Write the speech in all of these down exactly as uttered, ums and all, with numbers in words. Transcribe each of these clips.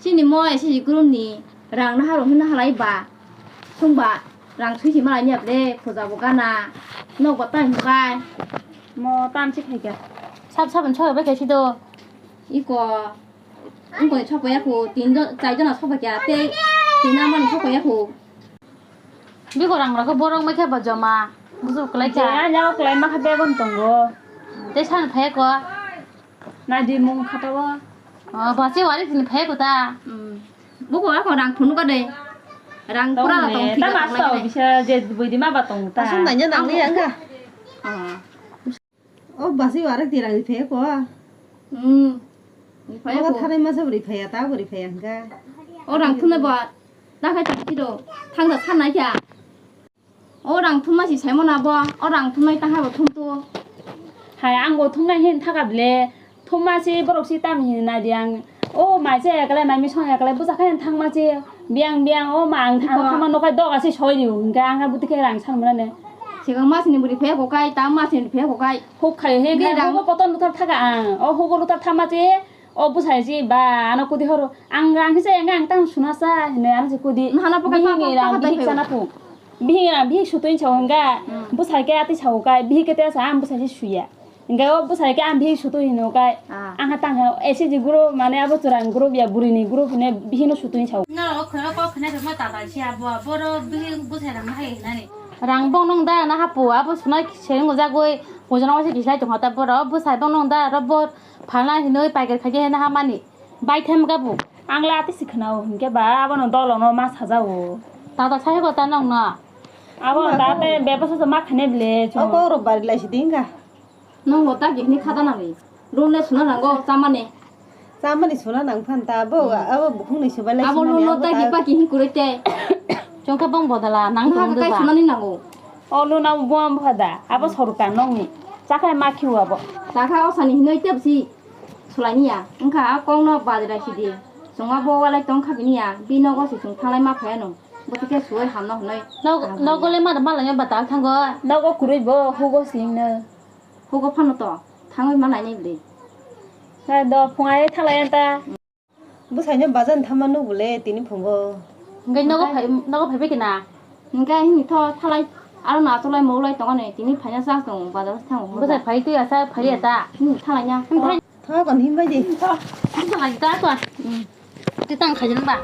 Chini mo S C G group ni rang naharok hwnwi nahalai ba. Sungba rang sui si malai ni able puja bo gana. Nok ba tai hwnkai. Mo tam si khai kha. Sab sabun choi bai khai si do. Iko. Iko ni chok ya ko. Tin jon, char jon chok ya. Te tin amani chok ya ko. Biko rang rok borok mai khe ba joma. Busu klai kha. Ya ya klai ma kha begon tongo. Te san phai ko. Nadi mung khatao. Oh, basi wari sini phai ko ta. Hmm. Buko ako rang phunu ka de. Rang pura la tong thik ta. Mas tong bisa je buidi ma ba tong ta. Asun nanya nang ni angka. Ah. Oh, basi wari ti rang phai ko. Hmm. Phai ko. Tharai masa buri phai ta buri phai angka. Oh, rang phunu ba. Ta khai ta ti do. Thang da san nai kya. O rang thumma si saimano abo, o rang thumnai ta habo thumtu. Hai, ang bo thumnai hin thaka ble, thumma si borok si tam hin nai di ang. O mai se ekle mai mi song ekle busa khe thangma si biang biang o ma ang thang thangma nokai dog asi soi di hingke ang buti khe rang san mane. Sigang mas ni buri phe ko kai, ta mas ni phe ko kai. Huk khai he ga koton lutar thaka ang. O hugo lutar thama si O bwsai si ba ano kudi horo ang rang kisa yang ang tang suna sa hene ano se kudi. Nahana pokai bihik ni rang bihik sana pung. Bihik rang bihik sutui sa hwnga. Bwsai ke ati sa kai bihik ke te sa ang bwsai si suya. Hingga o bwsai ke ang bihik sutui hino kai. Ang ha tang ha ese ji guru mane abo churang guru ya buri ni guru hine bihik no sutui sa. Na o khoro ko khne ma ta ta si abo boro bihik bwsai rang hai hinani. Rang bong nong da na hapu abo sunai seng jagoi. Pojana wasi kislai tong hata boro bwsai bong nong da ro bor. Phalna hinwi paikar khaikhe heno hamani. Bai them gabu. Ang la ati si khwnao hinkhe ba abono dolono ma sajao. Tata sai ko ta nongno. Abo ta te bebasa to ma khane bile. O kok rok bari lai si ding ga. Nongo ta gihni khata nangwi. Rune suna nango tamani. Tamani suna nang phan ta bo abo bukhung ni subai lai. Abo suna ni nuno abo ta ta gipa gihi kuroi te. Chongkha bong bodala nang. Naha tong kai ba. Sunani nango. O luna buam phada abo sorkar nongni. Chakhai ma khiu abo. Chakha osani hinoi tebsi. Sulainiya, wngkha a kokno bajra sidi. Chwng abo walai tongkha biniya, binogo se chwng thanglai ma phaiano. Bwtwkhe suwai hamno hwnwi. Nogo le ma malaina bata thango. Nogo kwrwi bo hugo singno. Hugo phano to, thangwi ma nainai bwrwi. Hai do phungai thanglai ta. Bwsaino bazar thamma nukgo le tini phungo. Hwnkhe nogo phai, nogo phaibai khe na? Hwnkhe hini tho thalai aro no achuk lai mok lai tongo ni tini phaina chak tongo bazar thango hwnba. Bwsai phai twi asa phai ya ta? Hini thalai ya. Tho kon himbai di. Tho. Thalai ta kwa. Twi tang khaijani ba.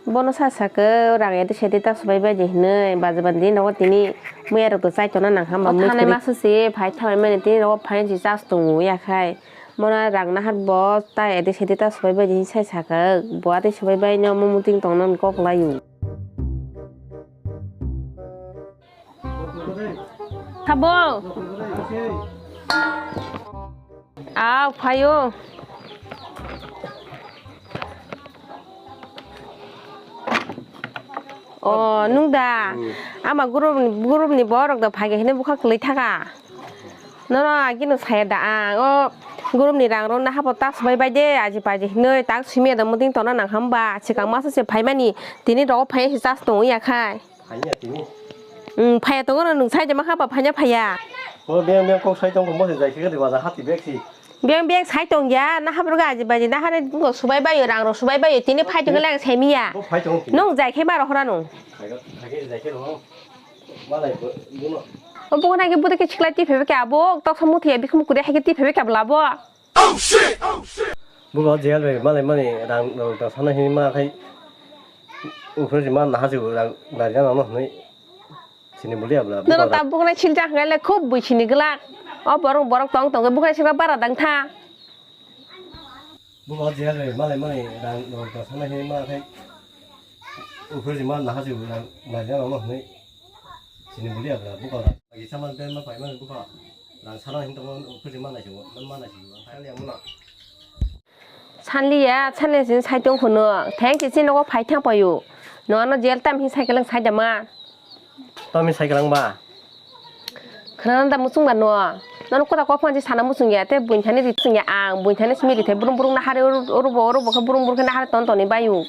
Bono sa sakhe rang ede sede ta swbai bai di hinwi baja bandi nogo tini muya rok to chai tona nang hama. O mui thanai kwrwi. Masa se phai thabai mani tini nogo phai si chas tongo ya khai. Bono rang nahar bo ta ede sede ta swbai bai di hinwi sai sakhe bo atwi swbai bai no omo muting tongna ni kok lai o. Sabo. Aw, phaio. O, nung da. Hmm. Ama group ni, group ni borok da phai khe hino bwkha kwlwi thaka. Nono agino saya da ang. O group ni rang rok na habo ta swbai bai de, aji paji hinoi tak simi da muting tona nang hamba. Sikang masa se phaimani, tini rogo phai se chas tong ya khai. Phaiya tini. Hmm, phaiya tongo no, nwng sai de ma kha ba phaiya phaiya. Bo beng beng kok sai tong mo se jai khe de baza hati bek si. Beng beng sai tong ya, na habro ga ji baji na hare ngo subai bayo, rang ro subai bayo, tini phai tong lang sai miya. Bo phai tong tini. Nwng jai khe ma ro hora nwng. Khai ga, khai ga jai khe ro. Ma lai bo, bo no. O bo na ge bo de ke chikla ti phebe ke abo, tok samu thiya bikhum kure hai ke ti phebe ke abla bo. Bugo jail bai malai mani rang rok da sana hini ma khai ukhur si ma naha si rang dari na no hini sini buli abla. Nono ta buknai silja hwngai le khub bui sini glak. O borok borok tong tong buknai silba bara dang tha. Bugo jail bai malai mani rang rok da sana hini ma khai ukhur si ma naha si rang dari na no hini. Sini buli abla buka. Agi saman pen ma paima buka. Rang sana hin tamo ukhur si ma nai si ma nai si ma. Kali amuna. Sanliya, sanliya sini sai tong khono. Thank you, sini nogo phai thang payo. No ano jail tam hin sai kelang sai dama. Tam hin sai kelang ba. Khana da musung ba no. Nono kota ko phone si sana musung ya, te buin thani ri sung ya ang, buin thani simi ri the burung burung na hare uru uru bo uru bo khe burung burung khe na hare ton ton ni bayu.